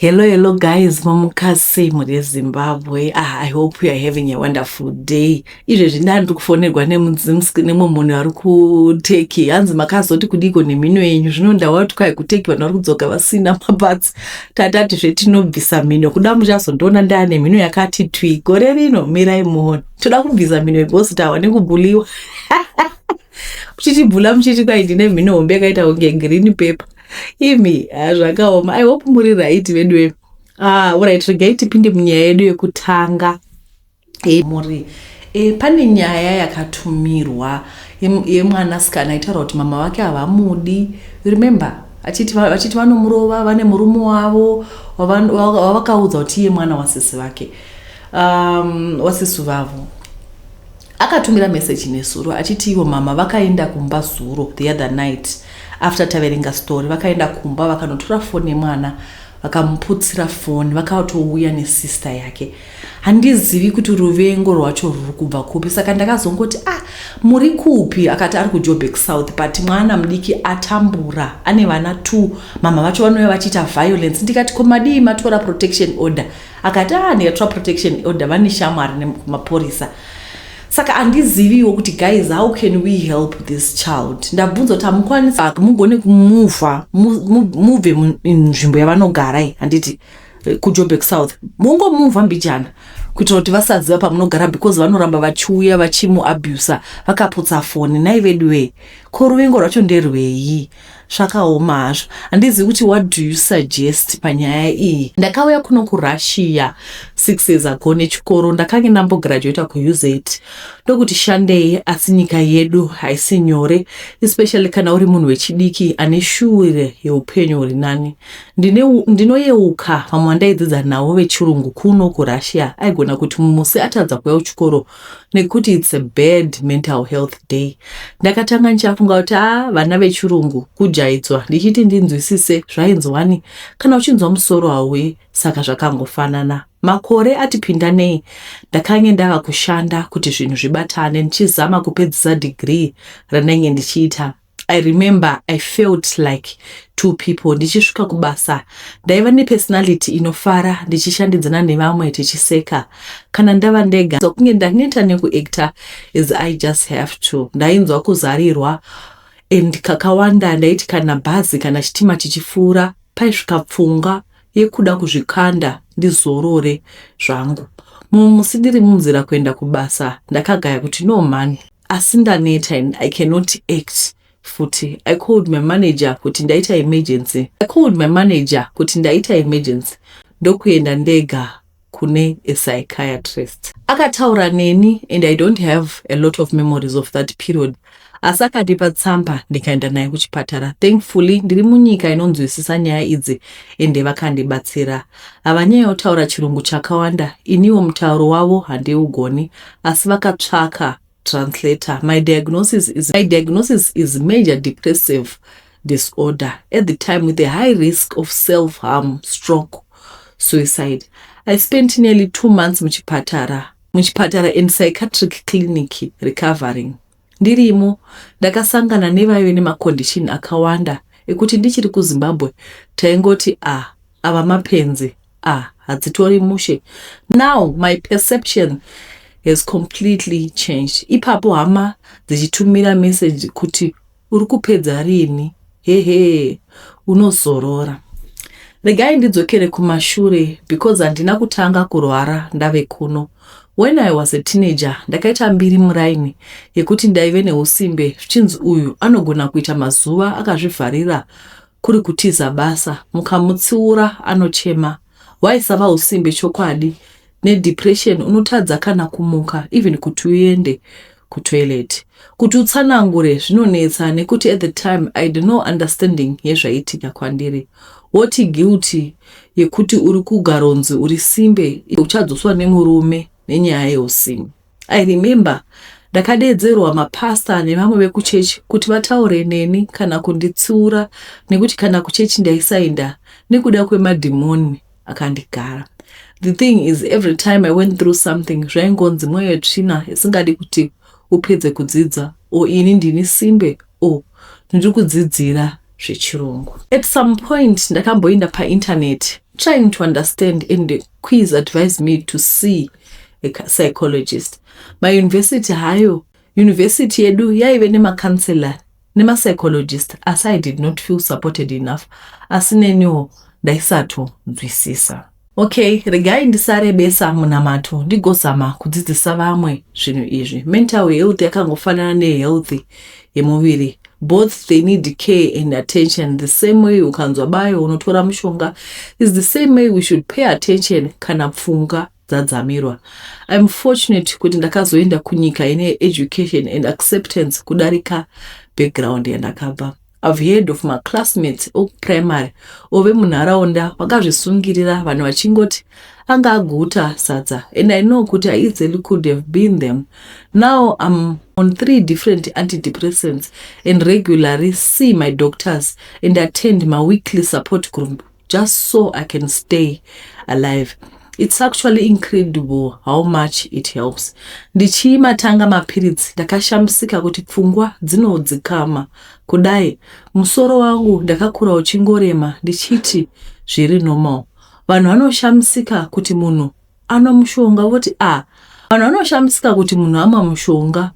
Hello, hello guys, mamuka sei mhuri yeZimbabwe? Ah, I hope you are having a wonderful day. Izvezvi ndandiri kufonerwa nemumwe munhu ari kuTurkey. Hanzi makazoti kudiko nemhino yenyu. Zvino ndawati kwai kuTurkey vanhu vari kudzoka vasina maparts. Tatati zvetinobvisa mhino. Kuda muchazondiona ndaane mhino yakati twi. Gore rino mirai muone. Toda kubvisa mhino because tawa nekubhuliwa. Muchitibhula muchiti kwai ndine mhino hombe yakaita kunge green paper. Imi, zvakaoma. I hope muri right veduwe. Ah, alright, regai tipinde munyaya yedu yekutanga. Muri pane nyaya yakatumirwa yemwanasikana aitaura kuti mama vake havamudi. Remember, vachiti vanomurova, vane murume wavo wavakaudza kuti iye mwana wasisi vake, wasisu vavo. Akatumira meseji nesuro achiti ivo mama vakaenda kumba zuro, the other night, after taverenga story. Vakaenda kumba, vakanotora foni yemwana, vakamuputsira foni, vakatouya nesister yake. Handizivi kuti ruvengo rwacho ruri kubva kupi. Saka ndakazongoti, "Ah, muri kupi?" Akati ari kuJoburg South, but mwana mudiki atambura, ane vana 2. Mama vacho vanouya vachiita violence. Ndikati, "Ko madii matora protection order?" Akati, "Ah, ndikatora protection order, vane shamwari nemapurisa." Saka handiziviwo kuti, guys, how can we help this child? Ndabvunza kuti hamukwanisi mugone kumuvha, mubve munzvimbo yavanogara iyi, handiti kuJoburg South, mungomuvha mbijana kuitira kuti vasaziva pamunogara, because vanoramba vachiuya vachimuabusa, vakaputsa foni. Nai veduwe, ko ruvengo rwacho nderwei? Zvakaoma hazvo. Handizivi kuti what do you suggest panyaya iyi. Ndakauya kuno kuRussia 6 years ago nechikoro. Ndakange ndambograduata kuUZ, ndokuti shandei, asi nyika yedu haisi nyore, especially kana uri munhu wechidiki ane shure yeupenyu huri nani. Ndinoyeuka vamwe vandaidzidza navo vechirungu kuno kuRussia, aigona kuti musi atadza kuuya kuchikoro nekuti it's a bad mental health day. Ndakatanga ndichafunga kuti, a, vana vechirungu kujaidzwa, ndichiti ndinzwisise zvainzwani kana uchinzwa musoro hauyi, saka zvakangofanana. Makore atipinda nei, ndakange ndava kushanda kuti zvinhu zvibatane, ndichizama kupedzisa degree randainge ndichiita. I remember I felt like two people. Ndichisvika kubasa ndaiva nepersonality inofara, ndichishandidzana nevamwe, tichiseka. Kana ndava ndega kunge ndaneta nekuacta, as I just have to. Ndainzwa kuzarirwa and kakawanda ndaiti kana bhazi kana chitima chichipfuura, paisvika pfungwa yekuda kuzvikanda ndizorore zvangu. Mumwe musi ndiri munzira kuenda kubasa, ndakagaya kuti, "No man, asi ndaneta and I cannot act futi." I called my manager kuti ndaita emergency. I called my manager kuti ndaita emergency, ndokuenda ndega kune a psychiatrist. Akataura neni and I don't have a lot of memories of that period, asi akandipa tsamba, ndikaenda naye kuchipatara. Thankfully ndiri munyika inonzwisisa nyaya idzi, ende vakandibatsira. Havanyanyotaura chirungu chakawanda, iniwo mutauro wavo handiugoni, asi vakatsvaka translator. My diagnosis is major depressive disorder at the time, with a high risk of self harm stroke suicide. I spent nearly 2 months muchipatara and psychiatric clinic recovering. Ndirimo ndakasangana nevaive nemacondition akawanda ekuti ndichiri kuZimbabwe taingoti, "A, ava mapenzi, a, hadzitori mushe." Now my perception has completely changed. Ipapo hama dzichitumira meseji kuti, "Uri kupedza rini? Hehe, unozorora." Regai ndidzokere kumashure, because handina kutanga kurwara ndave kuno. When I was a teenager, ndakaita mbiri muraini yekuti ndaive neusimbe, zvichinzi uyu anogona kuita mazuva akazvivharira kuri kutiza basa, mukamutsiura anochema. Hwaisava usimbe chokwadi, nedepression unotadza kana kumuka, even kuti uende kutoilet. Kuti utsanangure zvinonetsa, nekuti at the time I had no understanding yezvaiitika kwandiri. Woti guilty yekuti uri kugaronzi uri simbe, uchadzoswa nemurume nenyaya yeusimbe. I remember ndakadedzerwa mapasta nevamwe vekuchechi kuti vataure neni kana kunditsiura, nekuti kana kuchechi ndaisaenda nekuda kwemadhimoni akandigara. The thing is, every time I went through something, zvaingonzi mweya yetsvina isingadi kuti upedze kudzidza, o ini ndini simbe, o ndiri kudzidzira zvechirungu. At some point ndakamboenda paintaneti. Trying to understand, and quiz advised me to see a psychologist. Mauniversity hayo, university yedu yaive nemacounselor nemapsychologist, asi I did not feel supported enough, asi neniwo ndaisatonzwisisa. Okay, regai ndisarebesa munamato, ndigozama kudzidzisa vamwe zvinhu izvi. Mental health yakangofanana nehealth yemuviri. Both, they need care and attention. The same way ukanzwa bayo unotora mushonga is the same way we should pay attention kana pfungwa dzadzamirwa. I'm fortunate kuti ndakazoenda kunyika ine education and acceptance kudarika background yandakabva. I've heard of maclassmates okuprimary ove munharaunda vakazvisungirira, vanhu vachingoti anga aguta sadza, and I know kuti I easily could have been them. Now I'm on three different antidepressants and regularly see my doctors and attend my weekly support group just so I can stay alive. It's actually incredible how much it helps. Ndichimatanga mapiritsi, ndakashamisika kuti pfungwa dzinodzikama kudai. Musoro wangu ndakakura uchingorema ndichiti zviri normal. Vanhu vanoshamisika kuti munhu anwa mushonga, voti a vanhu vanoshamisika kuti munhu amwa mushonga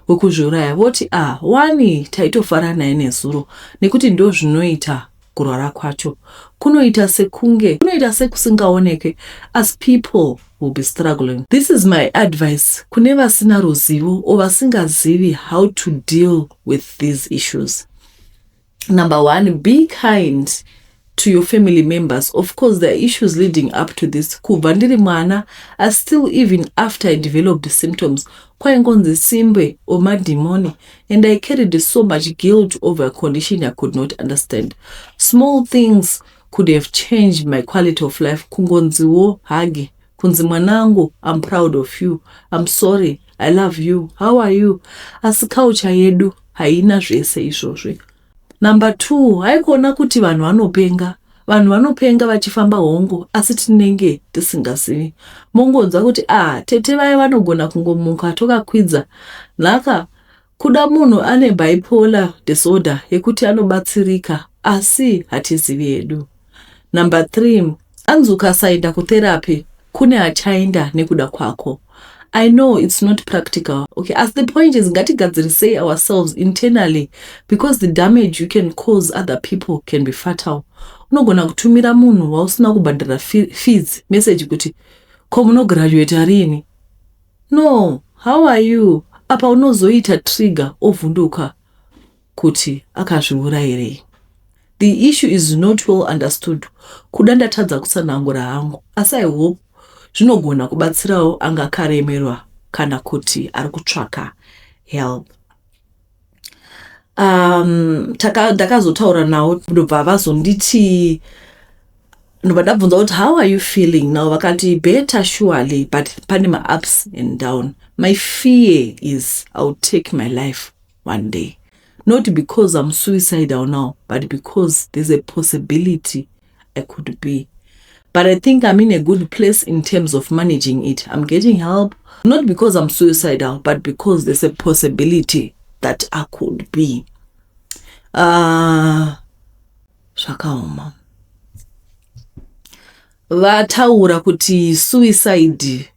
wekuzviuraya, voti, "A wani taitofara naye nezuro," nekuti ndo zvinoita kurwara kwacho. Kunoita sekunge kunoita sekusingaoneke, as people will be struggling. This is my advice kune vasina ruzivo or vasingazivi how to deal with these issues. Number one, be kind to your family members. Of course, there are issues leading up to this. Kubva ndiri mwana, I still, even after I developed symptoms, kwaingonzi simbe or madhimoni, and I carried so much guilt over a condition I could not understand. Small things could have changed my quality of life. Kungonziwo hug, kunzi, "Mwanangu, I'm proud of you, I'm sorry, I love you, how are you?" Asi culture yedu haina zvese izvozvi. Number two, haikuona kuti vanhu vanopenga. Vanhu vanopenga vachifamba, hongo, asi tinenge tisingazivi. Mongonzwa kuti, "A ah, tete vaya vanogona kungomuka tokakwidza nhaka." Kuda munhu ane bipolar disorder yekuti anobatsirika, asi hatizivi hedu. Number three, anzi ukasaenda kutherapy, kune achaenda nekuda kwako. I know it's not practical, okay, as the point is, ngatigadzirisei ourselves internally, because the damage you can cause other people can be fatal. Unogona kutumira munhu wausina kubhadhara fees message kuti, "Ko munograduata rini?" No, "How are you?" Apa unozoita trigger, ovhunduka kuti akazviurayirei. The issue is not well understood. Kuda ndatadza kutsanangura hangu, asi I hope zvinogona kubatsirawo anga akaremerwa kana kuti ari kutsvaka help. Ndakazotaura navo, ndobva vazonditi, ndobva ndabvunza kuti, "How are you feeling now?" Vakati, "Better surely, but pane maups and down. My fear is I will take my life one day, not because I'm suicidal now, but because there's a possibility I could be. But I think I'm in a good place in terms of managing it. I'm getting help, not because I'm suicidal, but because there's a possibility that I could be." Zvakaoma. Vataura kuti suicide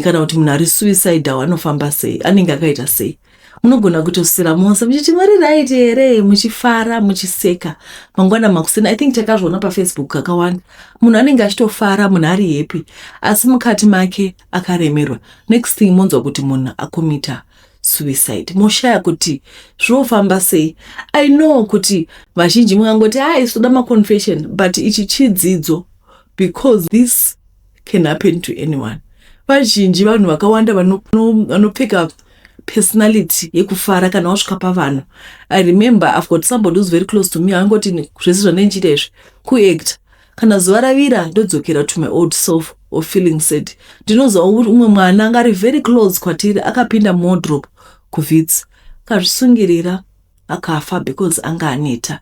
kana kuti munhu ari suicidal anofamba sei, anenge akaita sei. Munogona kutosira mose muchiti, "Muri right here?" muchifara, muchiseka, mangwana makuseni. I think takazviona paFacebook kakawanda, munhu anenge achitofara, munhu ari happy, asi mukati make akaremerwa. Next thing, monzwa kuti munhu akomita suicide, moshaya kuti zvinofamba sei. I know kuti vazhinji mungangoti, "Hai, toda maconfession," but ichi chidzidzo, because this can happen to anyone. Vazhinji, vanhu vakawanda vanopfeka personality yekufara kana wasvika pavanhu. I remember I've got somebody who's very close to me, angoti, "Zvese zvandinchiita izvi kuacta. Kana zuva ravira, ndodzokera to my old self of feeling sad." Ndinoziva umwe mwana anga ari very close kwatiri, akapinda muwardrobe kuWits, akazvisungirira, akafa because anga aneta.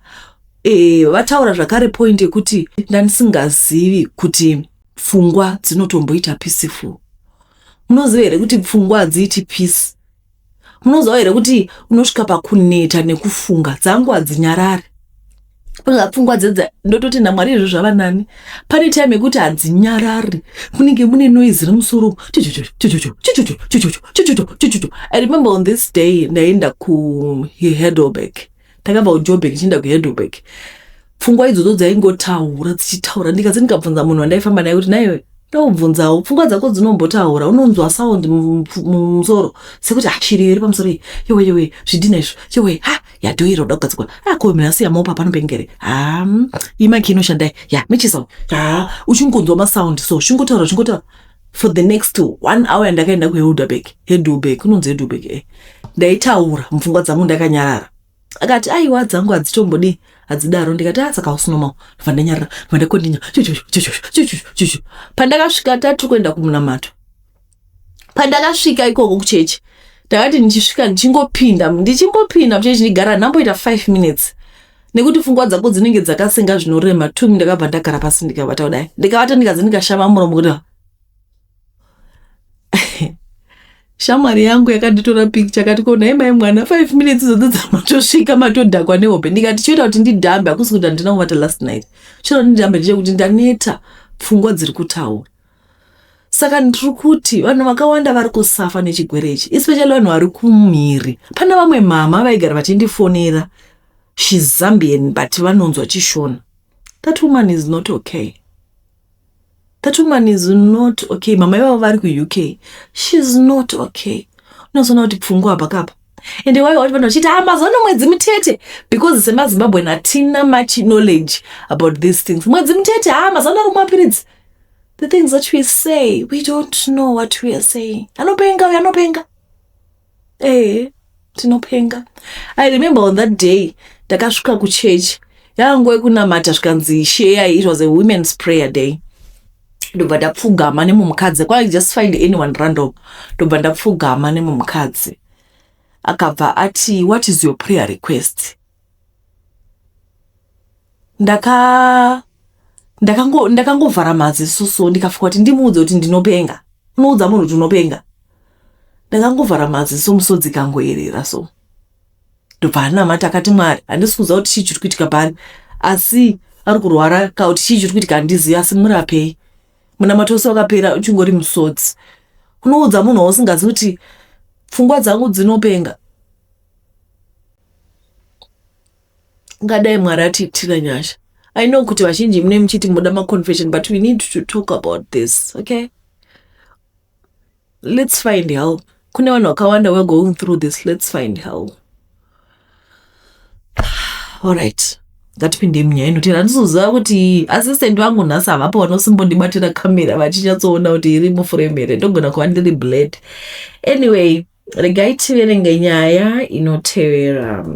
Vataura zvakare point yekuti, "Ndandisingazivi kuti pfungwa dzinotomboita peaceful." Munoziva here kuti pfungwa hadziiti peace? Munoziva here kuti unosvika pakuneta nekufunga, dzangu hadzinyarari? Pfungwa dzedza ndototi naMwari izvo zvava nani. Pane time yekuti hadzinyarari, munenge mune noise remusoro chichocho. I remember on this day ndaenda kuHeidelberg, ndakabva kuJoburg ndichienda kuHeidelberg. Pfungwa idzodzo dzaingotaura dzichitaura, ndikadzi ndikabvunza munhu wandaifamba naye kuti naiwe ndobvunzawo pfungwa dzako dzinombotaura, unonzwa sound mumusoro sekuti shiri iri pamusoro iyi, yowe yowe, zvidhina izvo, yowe, ha yadhoira uda kugadzikwa, ko munhu asiya mopa panopengere, ha imaki inoshandai ya michisa, ha uchingonzwa masound so uchingotaura uchingotaura for the next 1 hour. Yandakaenda kuHeidelberg, Heidelberg kunonzi Heidelberg, ndaitaura mupfungwa dzangu ndakanyarara. Akati aiwa, dzangu hadzitombodi, hadzidaro. Ndikati a saka usinomao. Ndobva ndanyarara, ndobva ndakondinya chuchu. Pandakasvika tati kuenda kumunamato, pandakasvika ikoko kuchechi, ndakati ndichisvika, ndichingopinda ndichingopinda muchechi, ndigara ndamboita 5 minutes nekuti pfungwa dzako dzinenge dzakasenga zvinorema tumi. Ndakabva ndagara pasi, ndikavata kudai, ndikavata, ndikazi ndikashama muromo kuti shamwari yangu yakanditora picture akati, "Ko nhai mai mwana, 5 minutes idzodzo dzamatosvika matodhakwa nehope?" Ndikati choita kuti ndidhambe, hakusi kuti handina kuvata last night. Choita kuti ndidhambe ndechekuti ndaneta, pfungwa dziri kutaura. Saka ndiri kuti vanhu vakawanda vari kusafa nechigwere ichi, especially vanhu vari kumhiri. Pana vamwe mama vaigara vachindifonera, she's Zambian but vanonzwa chiShona. That woman is not okay, that woman is not okay. Mama ivavo vari kuUK, she's not okay. Unozoona kuti pfungwa apa kapa ende waiwa kuti vanhu vachiti, "Ah, mazuva ano mwedzi mutete," because semaZimbabwe hatina much knowledge about these things. "Mwedzi mutete, ha mazuva ano ari kumapiritsi." The things that we say, we don't know what we are saying. Anopenga uyo, anopenga, ee tinopenga. I remember on that day ndakasvika kuchechi, yanguva yekunamata, zvikanzi share. It was a women's prayer day. Ndobva ndapfugama nemumukadzi kwa, just find anyone random. Ndobva ndapfugama nemumukadzi, akabva ati, "What is your prayer request?" Ndaka ndakangovhara maziso so, ndikafunga kuti ndimuudze kuti ndinopenga. Unoudza munhu kuti unopenga? Ndakangovhara maziso, musodzi kangoerera so. Ndobva anamata akati, "Mwari, handisi kuziva kuti chii chiri kuitika paari, asi ari kurwara ka kuti chii chiri kuitika handizivi, asi murapei." Munamato wose wakapera uchingori musodzi. Unoudza munhu wausingazivi kuti pfungwa dzangu dzinopenga? Ngadai Mwari atiitira nyasha. I know kuti vazhinji mune muchiti muda maconfession, but we need to talk about this, okay? Let's find help. Kune vanhu vakawanda weare going through this. Let's find help. Alright, ngatipinde munyaya inotera. Handizoziva kuti assistant vangu nhasi havapo vanosimbondibatira kamera vachinyatsoona kuti iri muframe here. Ndogona kuva ndiri blurred. Anyway, regai tiverenge nyaya inotevera.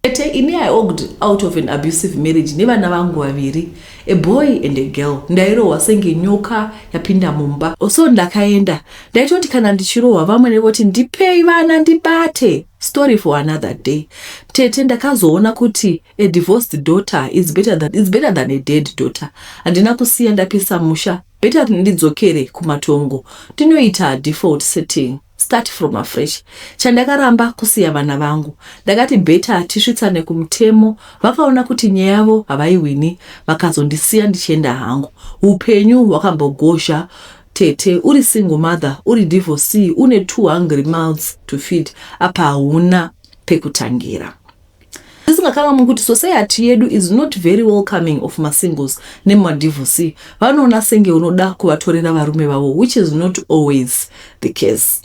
Ete ini I walked out of an abusive marriage nevana vangu vaviri, a boy and a girl. Ndairohwa senge nyoka yapinda mumba. So ndakaenda, ndaitoti kana ndichirohwa vamwe nevoti, "Ndipei vana ndibate." Story for another day. Tete, ndakazoona kuti a divorced daughter is better than a dead daughter. Handina kusiya ndapisa musha. Better ndidzokere kumatongo, ndinoita default setting, start from afresh. Chandakaramba kusiya vana vangu. Ndakati better tisvitsane kumutemo. Vakaona kuti nyaya yavo havaiwini, vakazondisiya ndichienda hangu. Upenyu hwakambogozha tete. Uri single mother, uri divorcee, une two hungry mouths to feed, apa hauna pekutangira. Tisingakangamwi kuti society yedu is not very welcoming of masingles nemadivorcee. Vanoona senge unoda kuvatorera varume vavo, which is not always the case.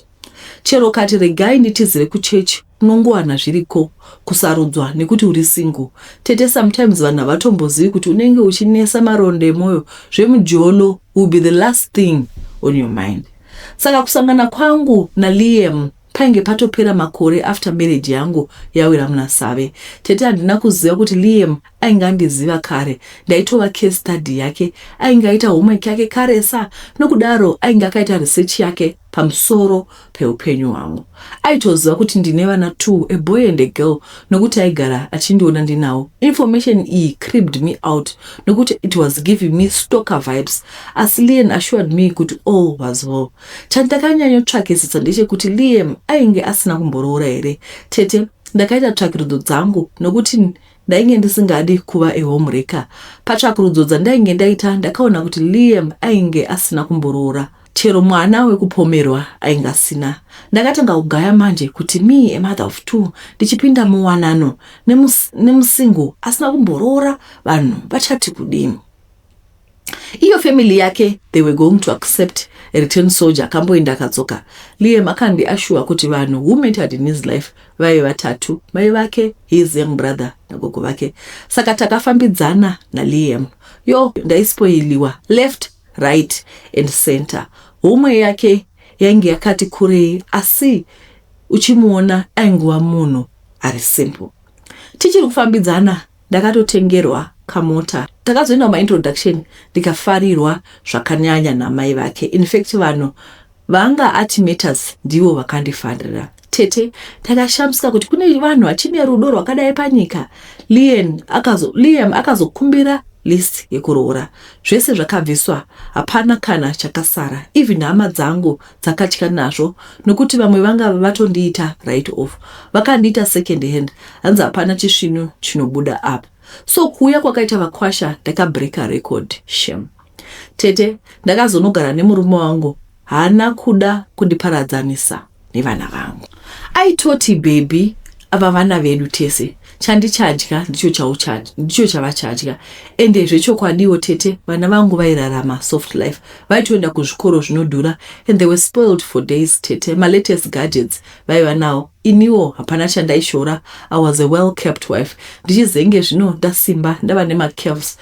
Chero kati regai nditizire kuchechi, unongowana zviriko kusarudzwa nekuti uri single. Tete, sometimes vanhu havatombozivi kuti unenge uchinesa marondo emwoyo. Zvemujolo will be the last thing on your mind. Saka kusangana kwangu naLiam painge patopera makore after marriage yangu yawira muna Save. Tete, handina kuziva kuti Liam ainge andiziva kare. Ndaitova case study yake. Ainge aita homework yake karesa, nokudaro ainge akaita research yake pamusoro peupenyu hwangu. Aitoziva kuti ndine vana two, a boy and a girl, nokuti aigara achindiona ndinawo. Information iyi creeped me out nokuti it was giving me stalker vibes, asi Liam assured me kuti all was well. Chandakanyanyotsvakisisa ndechekuti Liam ainge asina kumboroora here. Tete, ndakaita tsvakirudzo dzangu nokuti Ndainge ndisingadi kuva a home wrecker. Patsvakurudzo dzandainge ndaita ndakaona kuti Liam ainge asina kumboroora. Chero mwana wekupomerwa ainge asina. Ndakatanga kugaya manje kuti me, a mother of two, ndichipinda muwanano nemusingle asina kumboroora, vanhu vachati kudini? Iyo family yake, they were going to accept a return soldier akamboenda akadzoka? Liam akandiassure kuti vanhu who mattered in his life vaive vatatu: mai vake, his young brother nagogo vake. Saka takafambidzana naLiam. Yo, ndaispoiliwa left, right and center. Homwe yake yainge yakati kurei, asi uchimuona aingova munhu ari simple. Tichiri kufambidzana ndakatotengerwa kamota. Takazoenda kumaintroduction, ndikafarirwa zvakanyanya namai vake. In fact, vanhu vanga ati matters ndivo vakandifarira. Tete, takashamisika kuti kune vanhu vachine rudo rwakadai panyika. Liam akazokumbira list yekuroora. Zvese zvakabviswa, hapana kana chakasara. Even hama dzangu dzakatya nazvo nokuti vamwe vanga vatondiita write off, vakandiita second hand. Hanzi hapana chisvinu chinobuda apa. So kuuya kwakaita vakwasha, ndakabreaka record. Shem, tete, ndakazonogara nemurume wangu. Haana kuda kundiparadzanisa nevana vangu. Aitoti, "Baby, ava vana vedu tese. Chandichadya ndicho chavachadya." Ende zvechokwadiwo tete, vana vangu vairarama soft life. Vaitoenda kuzvikoro zvinodhura and they were spoiled for days, tete. Malatest gadgets vaiva nawo. Iniwo hapana chandaishora. I was a well kept wife. Ndichizenge zvino ndasimba, ndava nemacurves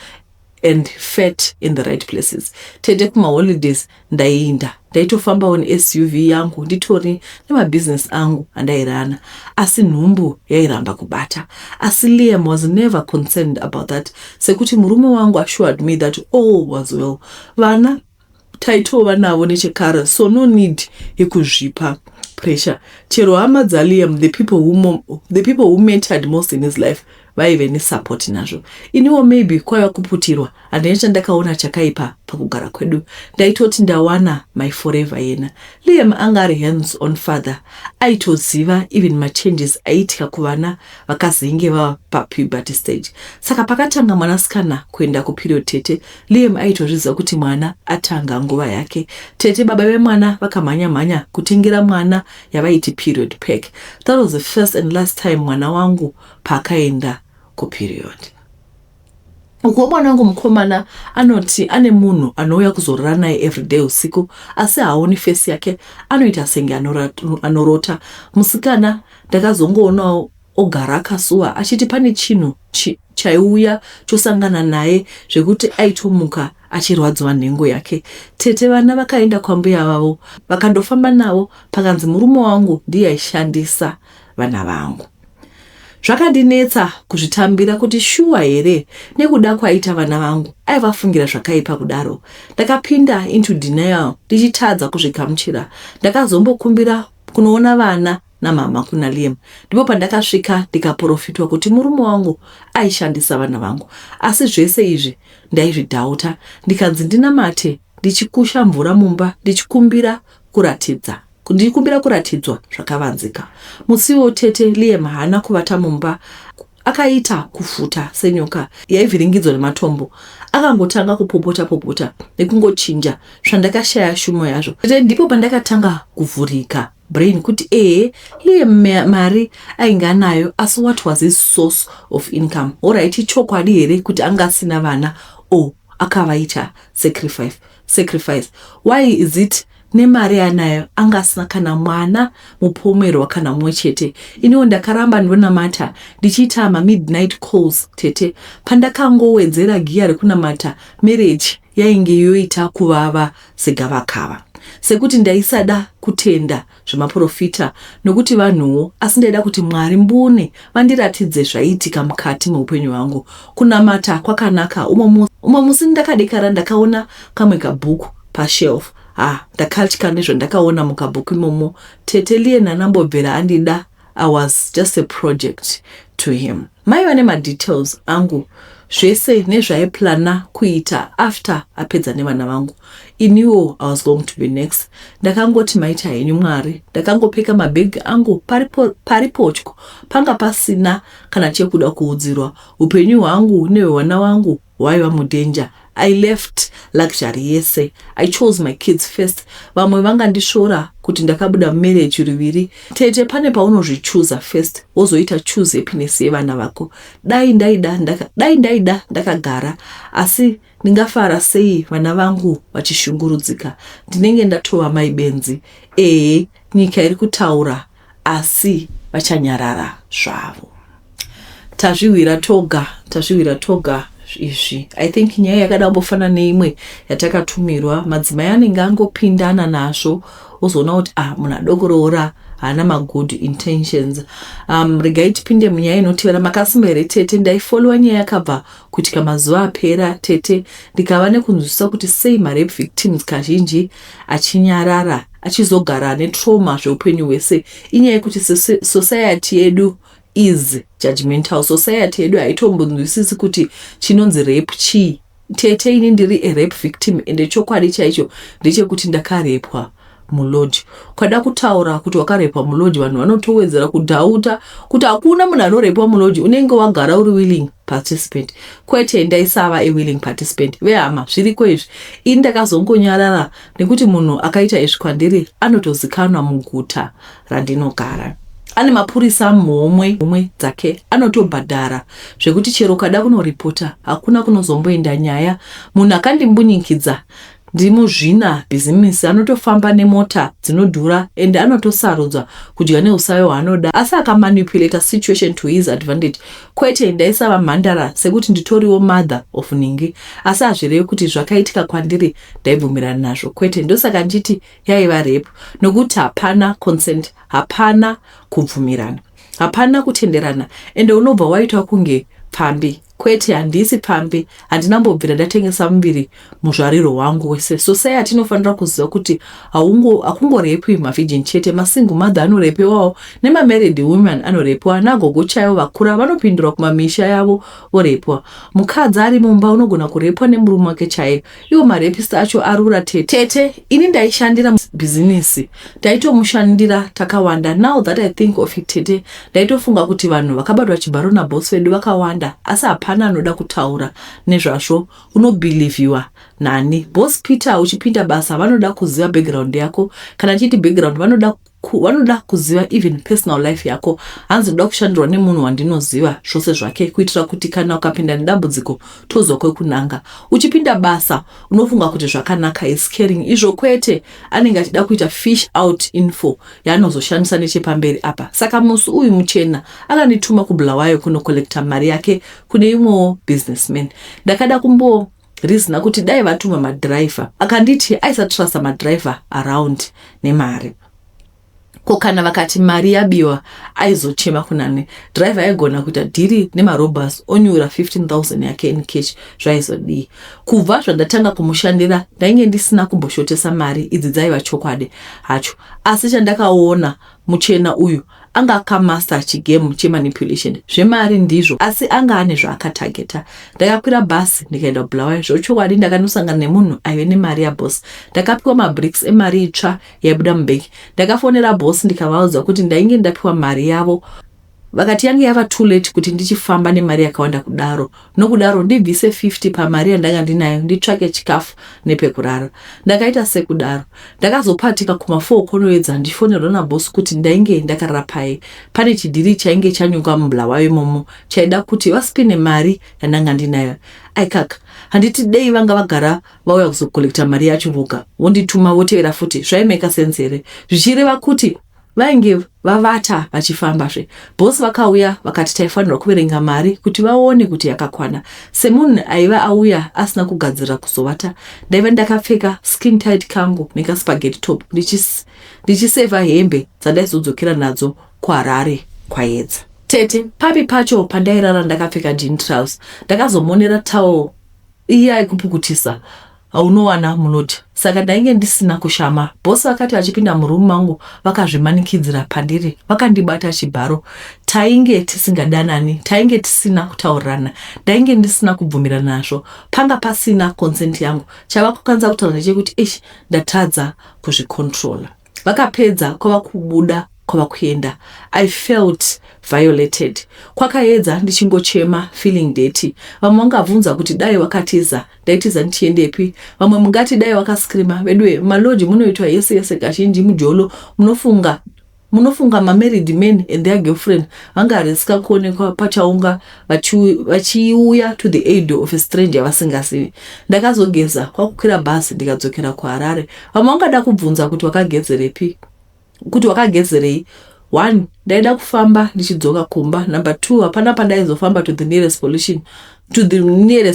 and fat in the right places, tete. Kumaholidays ndaiinda, ndaitofambawo neSUV yangu, nditori nemabhizinesi angu andairana, asi nhumbu yairamba kubata. Asi Liam was never concerned about that, sekuti murume wangu assured me that all was well. Vana taitova navo nechekare, so no need yekuzvipa pressure. Chero hama dzaLiam, the people who mattered most in his life, vaive nesupport nazvo. Iniwo maybe kwaiva kuputirwa, handina chandakaona chakaipa pakugara kwedu. Ndaitoti ndawana my forever. Yena Liam anga ari hands on father. Aitoziva even machanges aiitika kuvana vakazenge vava papuberty stage. Saka pakatanga mwanasikana kuenda kuperiod, tete, Liam aitozviziva kuti mwana atanga nguva yake. Tete, baba vemwana vakamhanya-mhanya kutengera mwana yavaiti period pack. That was the first and last time mwana wangu paakaenda kuperiod. Ukuwo mwana wangu mukomana anoti ane munhu anouya kuzorara naye everyday usiku, asi haaoni face yake, anoita senge anorota. Musikana ndakazongoonawo ogara akasuwa, achiti pane chinhu chaiuya chosangana naye zvekuti aitomuka achirwadziwa nhengo yake. Tete, vana vakaenda kwambuya vavo, vakandofamba navo. Pakanzi murume wangu ndiye aishandisa vana vangu. Zvakandinetsa kuzvitambira kuti shuwa here, nekuda kwaita vana vangu aivafungira zvakaipa kudaro? Ndakapinda into denial, ndichitadza kuzvigamuchira. Ndakazombokumbira kunoona vana namama kuna Liam. Ndipo pandakasvika ndikaprofitwa kuti murume wangu aishandisa vana vangu. Asi zvese izvi ndaizvidhauta. Ndikanzi ndinamate ndichikusha mvura mumba, ndichikumbira kuratidzwa zvakavanzika. Musiwo, tete, Liam haana kuvata mumba. Akaita kufuta senyoka yaivhiringidzwa nematombo. Akangotanga kupopota popota nekungochinja zvandakashaya shumo yazvo. Tete, ndipo pandakatanga kuvhurika brain kuti ehe, Liam mari ainge anayo, asi what was his source of income? Alright, chokwadi here kuti anga asina vana o akavaita sacrifice? Why is it nemari anayo anga asina kana mwana mupomerwa kana mumwe chete? Iniwo ndakaramba ndonamata, ndichiita mamidnight calls. Tete, pandakangowedzera giya rekunamata, marriage yainge yoita kuvava segavakava. Sekuti ndaisada kutenda zvemaprofita nokuti vanhuwo, asi ndaida kuti Mwari mbune vandiratidze zvaiitika mukati meupenyu hwangu. Kunamata kwakanaka. Umwe musi ndakadekara, ndakaona kamwe kabhuku pashelf. Ha, ndakatya nezvandakaona mukabhuku imomo. Tete, Liam anambobvera andida. I was just a project to him. Maiva nemadetails angu. Zvese nezvaaiplana kuita after apedza nevana vangu. Iniwo I was going to be next. Ndakangoti maita henyu Mwari. Ndakangopeka mabhegi angu paripotyo panga pasina kana chekuda kuudzirwa. Upenyu hwangu nehwevana vangu hwaiva mudanger. I left luxury yese. I chose my kids first. Vamwe vangandisvora kuti ndakabuda mumarriage ruviri. Tete pane paunozvichuza first wozoita choose happiness yevana vako. Dai ndaida ndaka, dai ndaida ndakagara asi ndingafara sei vana vangu vachishungurudzika. Ndinenge ndatova mai benzi. Ehe nyika iri kutaura asi vachanyarara zvavo. Tazvihwira toga, tazvihwira toga izvi. I think nyaya yakada kumbofanana neimwe yatakatumirwa. Madzimai anenge angopindana nazvo wozoona kuti ah munhu adokoroora haana magood intentions. Regai tipinde munyaya inotevera. Makasimba here tete? Ndaifollowa nyaya yakabva kuitika mazuva apera tete, ndikava nekunzwisisa kuti sei marape victims kazhinji achinyarara achizogara netrauma zveupenyu hwese. Inyaya yekuti society yedu is judgmental. Society yedu haitombonzwisisi kuti chinonzi rape chii. Tete, ini ndiri a rape victim ende chokwadi chaicho ndechekuti ndakarepwa mulodge. Ukada kutaura kuti wakarepwa mulodge, vanhu vanotowedzera kudhauta kuti hakuna munhu anorepwa mulodge, unenge wagara uri willing participant. Kwete, ndaisava a willing participant. Vehama, zviriko izvi. Ini ndakazongonyarara nekuti munhu akaita izvi kwandiri anotozikanwa muguta randinogara. Ane mapurisa muhomwe homwe dzake anotobhadhara zvekuti chero ukada kunoripota hakuna kunozomboenda nyaya. Munhu akandimbunyikidza ndimuzvina bhizimisi anotofamba nemota dzinodhura ende anotosarudza kudya neusavi hwaanoda asi akamanipulata situation to his advantage. Kwete, ndaisava mhandara sekuti nditoriwo mother of nhingi asi hazvirevi kuti zvakaitika kwandiri ndaibvumirana nazvo. Kwete, ndosaka ndichiti yaiva rape nokuti hapana consent, hapana kubvumirana, hapana kutenderana ende unobva waitwa kunge pfambi. Kwete, handisi pfambi, handina mbobvira ndatengesa muviri muzvariro hwangu wese. Society inofanira kuziva kuti hakungorepwi mavirgin chete, masingle mother anorepewawo nemamarried women anorepewa, nagogo chaivo vakura vanopindura kumamisha yavo vorepwa. Mukadzi ari mumba unogona kurepwa nemurume wake chaiye. Iwo marepist acho arura tete. Tete, ini ndaishandira bhizinisi, taitomushandira takawanda. Now that I think of it tete, ndaitofunga kuti vanhu vakabatwa chibharo naboss vedu vakawanda asi hapana anoda kutaura nezvazvo. Unobhilivhiwa nani? Boss Peter uchipinda basa vanoda kuziva background yako. Kana ndichiti background vanoda kuziva even personal life yako. Hanzi ndoda kushandirwa nemunhu wandinoziva zvose zvake kuitira kuti kana ukapinda nedambudziko tozwa kwekunanga. Uchipinda basa unofunga kuti zvakanaka is caring, izvo kwete. Anenge achida kuita fish out info yaanozoshandisa nechepamberi apa. Saka musi uyu muchena akandituma kuBulawayo kunokolekta mari yake kune imwewo businessman. Ndakada kumbo rizina kuti dai vatuma madhiraivha. Akanditi aisatrasta madhiraivha around nemari. Ko kana vakati mari yabiwa aizochema kunani? Dhiraivha aigona kuita dhiri nemarobers onyura 15,000 yake in cash, zvaizodii? Kubva zvandatanga kumushandira ndainge ndisina kumboshotesa mari idzi, dzaiva chokwadi hacho. Asi chandakaona muchena uyu anga akamaster chigame chemanipulation. Zvemari ndizvo, asi anga ane zvaakatageta. Ndakakwira bhasi ndikaenda kuBulawayo. Zvochokwadi ndakanosangana nemunhu aive nemari yaboss. Ndakapiwa mabricks emari itsva yaibuda mubhengi. Ndakafonera boss ndikavaudza kuti ndainge ndapiwa mari yavo. Vakati yange yava too late kuti ndichifamba nemari yakawanda kudaro, nokudaro ndibvise 50 pamari yandanga ndinayo nditsvake chikafu nepekurara. Ndakaita sekudaro. Ndakazopatika kuma 4 konoedza ndichifonerwa naboss kuti ndainge ndakarara pai. Pane chidhiri chainge chanyuka muBulawayo imomo chaida kuti vaspine mari yandanga ndinayo. Aikaka, handiti dei vanga vagara vauya kuzokolekta mari yacho voga vondituma votevera futi zvaimeka sense here? Zvichireva kuti vainge vavata vachifambazve. Boss vakauya vakati taifanirwa kuverenga mari kuti vaone kuti yakakwana. Semunhu aiva auya asina kugadzirira kuzovata, ndaiva ndakapfeka skin tight kangu nekaspaghetti top ndichisevha hembe dzandaizodzokera nadzo kuHarare kwaedza. Tete, papi pacho pandairara ndakapfeka jean trouse, ndakazomonera towel iya yekupukutisa aunowana mulodge saka ndainge ndisina kushama. Boss vakati vachipinda muroom mangu vakazvimanikidzira pandiri vakandibata chibharo. Tainge tisingadanani, tainge tisina kutaurirana, ndainge ndisina kubvumirana nazvo, panga pasina consent yangu. Chava kukwanisa kutaura ndechekuti ish, ndatadza kuzvicontrola. Vakapedza kwava kubuda kwava kuenda. I felt violated. Kwakaedza ndichingochema, feeling dirty. Vamwe vangabvunza kuti dai wakatiza, ndaitiza ndichiendepi? Vamwe mungati dai wakascreama. Veduwe, mumalodge munoitwa yese yese, kazhinji mujolo. Munofunga mamarried men and their girlfriend vangariska kuonekwa pachaunga vachiuya to the aid of a stranger vasingazivi? Ndakazogeza kwakukwira bhazi ndikadzokera kuHarare. Vamwe vangada kubvunza kuti wakagezerepi, kuti wakagezerei. One, ndaida kufamba ndichidzoka kumba. Number two, hapana pandaizofamba to the nearest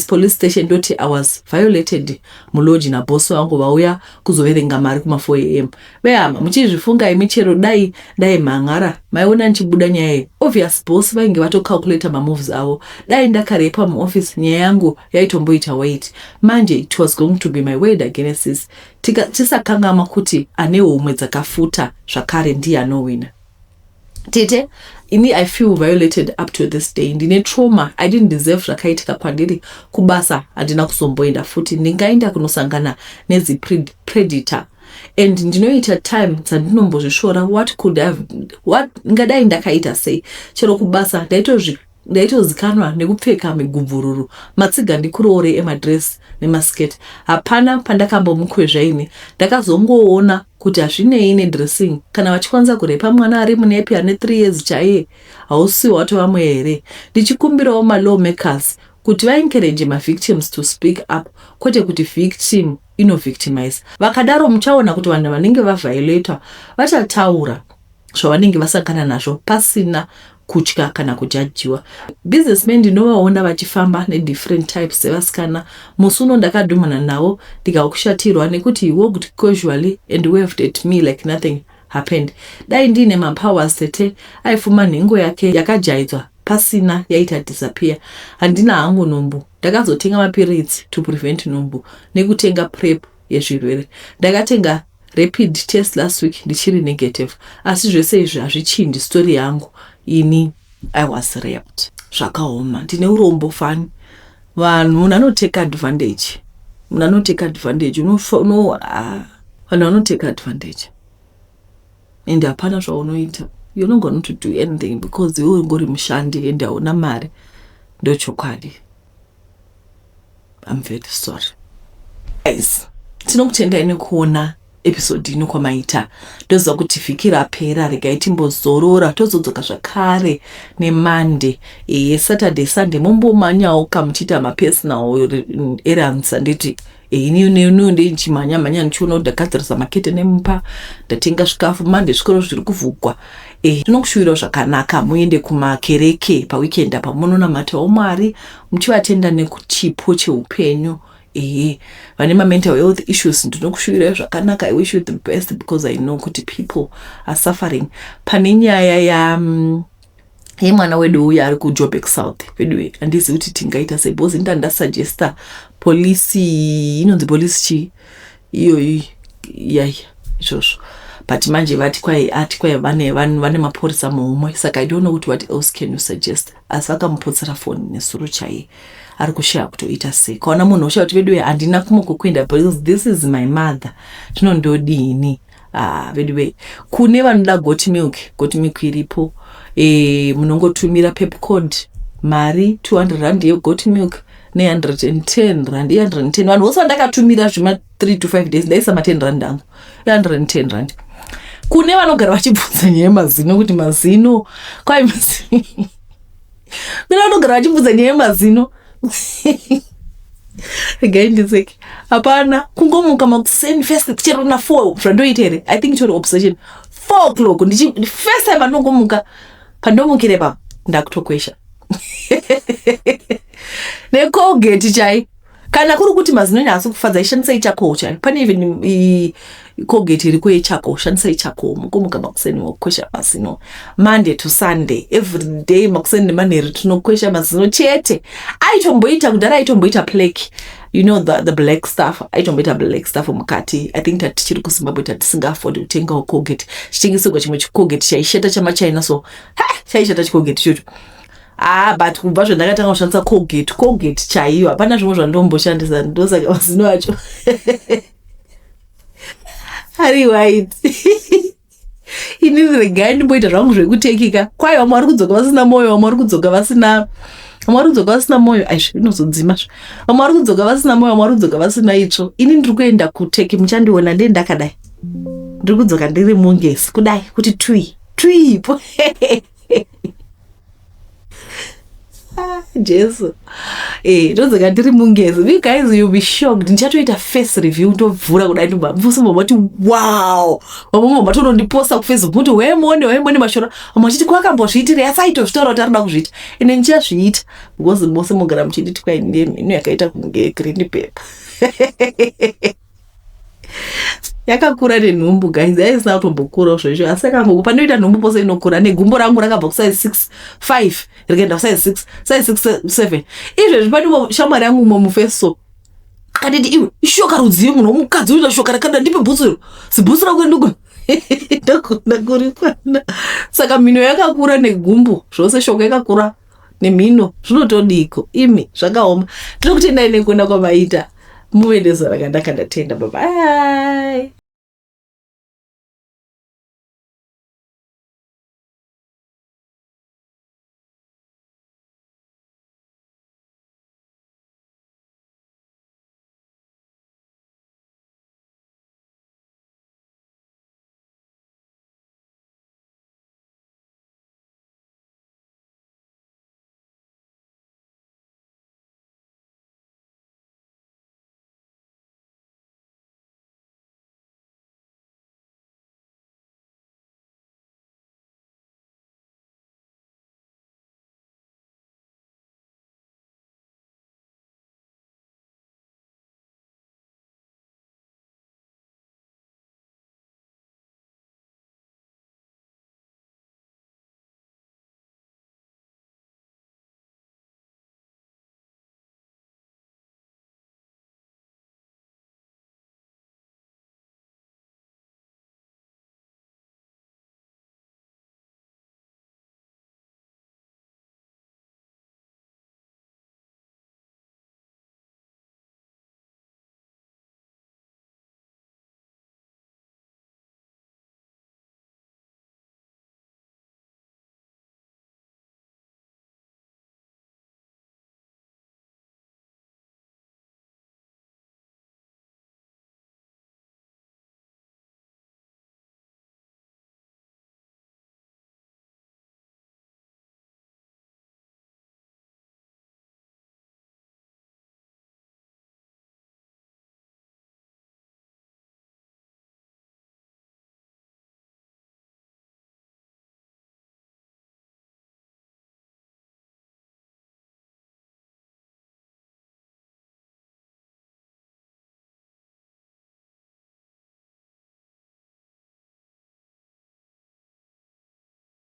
police station ndoti I was violated mulodge nabhosi vangu vauya kuzoverenga mari kuma4 am. Vehama, muchizvifunga imi, chero dai ndaimhangara maiona ndichibuda nyaya iyi. Obvious boss vainge vatocalculata mamoves avo. Dai ndakarepa muoffice, nyaya yangu yaitomboita wait. Manje it was going to be my word against this. Tisakangama kuti ane homwe dzakafuta zvakare ndiye anowina. Tete, ini I feel violated up to this day. Ndine trauma. I didn't deserve zvakaitika kwandiri. Kubasa handina kuzomboenda futi. Ndingaenda kunosangana nezipredator? And ndinoita time dzandinombozvishora. What could have, what ngadai ndakaita sei? Chero kubasa ndaitozikanwa nekupfeka migubvururu, matsiga ndikuroore emadress nemaskirt. Hapana pandakambomukwezva ini. Ndakazongoona kuti hazvinei nedressing. Kana vachikwanisa kurepa mwana ari munappy ane 3 years chaiye, hausi watova here? Ndichikumbirawo malawmakers kuti vaencourage mavictims to speak up, kwete kuti victim inovictimize. Vakadaro muchaona kuti vanhu vanenge vaviolatwa vachataura zvavanenge vasangana nazvo pasina kutya kana kujudgiwa. Businessmen ndinovaona vachifamba nedifferent types dzevasikana. Musi uno ndakadhumana navo ndikakushatirwa nekuti he walked casually and waved at me like nothing happened. Dai ndiine mapowers, tete, aifuma nhengo yake yakajaidzwa pasina yaita disappear. Handina hangu nhumbu. Ndakazotenga mapiritsi to prevent nhumbu nekutenga PrEP yezvirwere. Ndakatenga rapid test last week, ndichiri negative, asi zvese izvi hazvichinji story yangu. Ini I was raped. Zvakaoma, ndine urombo fani. Vanhu, munhu anotake advantage, munhu anotake advantage. Ah, vanhu vanotake advantage and hapana zvaunoita. You're not going to do anything because iwe ungori mushandi and hauna mari. Ndochokwadi. I'm very sorry, guys. Tinokutendai nekuona episode ino kwamaita. Ndoziva kuti vhiki rapera, regai timbozorora, tozodzoka zvakare neMonday. Saturday, Sunday mombomanyawo kamuchiita mapersonal errands, handiti? Ini ndichimhanya mhanya ndichiona kuti ndagadzirisa makete nemupa, ndatenga zvikafu. Monday zvikoro zviri kuvhugwa. Tinokushuvirawo zvakanaka. Muende kumakereke paweekend apa, munonamatawo Mwari muchivatenda nekuchipo cheupenyu. Ehe, vane mamental health issues, ndinokushuvirai zvakanaka. I wish you the best because I know kuti people are suffering. Pane nyaya ya yemwana wedu uyu ari kuJoburg South, veduwe, handizivi kuti tingaita sei because inda ndasuggesta polisi, inonzi polisi chii iyoyi, yaya izvozvo, but manje vati kwai, ati kwai vane mapurisa muhomwe, saka I don't know kuti what else can you suggest. Asi vakamupotsera foni nesuro chaiye, ari kushaya kutoita sei. Kaona munhu oshaya kuti veduwe, handina kumwe kwekuenda because this is my mother, zvino ndodini? Ah, veduwe, kune vanoda goat milk, goat milk iripo. Munongotumira PEP code, mari R200 yegoat milk ne110 rand, i110. Vanhu vose vandakatumira zvima 3 to 5 days, ndaisa ma10 rand angu, i110 rand. Kune vanogara vachibvunza nyaya yemazino, kuti mazino kwai mazino, kune vanogara vachibvunza nyaya yemazino, regai ndiseke. Hapana, kungomuka makuseni first, chero na4 zvandoita here, I think itori obsession. 4 o'clock ndichi first time andongomuka, pandomukire pa ndakutokwesha neColgate chai. Kana kuri kuti mazino enyu haasi kufadza, ishandisai charcoal chai. Pane even Colgate iriko yecharcoal, shandisai charcoal. Mukomuka makuseni wokwesha mazino Monday to Sunday, every day makuseni nemanheru tinokwesha mazino chete. Aitomboita kudhara, aitomboita plaque. You know the black stuff, aitomboita black stuff mukati. I think tatichiri kuZimbabwe tatisingaafodi kutengawo Colgate, chitengeserwa chimwe chiColgate chaishata chamaChina, so ha, chaishata chiColgate ichocho. Ah, but kubva zvandakatanga kushandisa Colgate, Colgate chaiyo, hapana zvimwe zvandomboshandisa. Ndosaka mazino acho ari white. Inini regai ndimboita zvangu zvekutekika. Kwai vamwe vari kudzoka vasina mwoyo, vamwe vari kudzoka vasina, vamwe vari kudzoka vasina mwoyo. Aizvi inozodzima zve. Vamwe vari kudzoka vasina mwoyo, vamwe vari kudzoka vasina itsvo. Ini ndiri kuenda kuTurkey, muchandiona ndee ndakadai. Ndiri kudzoka ndiri mungesi kudai kuti tui tuipo. Ah, Jesu, ndodzoka ndiri mungezi. You guys, you'll be shocked. Ndichatoita face review, ndovhura kudai, ndobva mati wow. Vamwe matonondiposta kuFacebook muti wemone wemone mashora. Vamwe vachiti kwakambozviitira, asi aitozvitaura kuti arikuda kuzviita. Ende ndichazviita because mose mogara muchinditi kwai ino yakaita kunge green paper yakakura nenhumbu. Guys, yaisina kutombokurawo zvoizvo, asi yakango panoita nhumbu pose inokura. Negumbo rangu rakabva kusize 6 5 rikaenda kusize 6, size 6 7 izvezvi. Pane shamwari yangu umwe mufeso akanditi, "Iwe, ishoka rudziyo munhu womukadzi uita shoka rakada, ndipe bhutsu iro." Zibhutsu rangu ndogona kurikwana. Saka mhino yakakura negumbo zvose, shoko yakakura nemhino, zvinotodiko imi, zvakaoma. Ndinokutendai nekuona kwamaita. Muve nezuva rakanaka. Ndatenda, bye bye.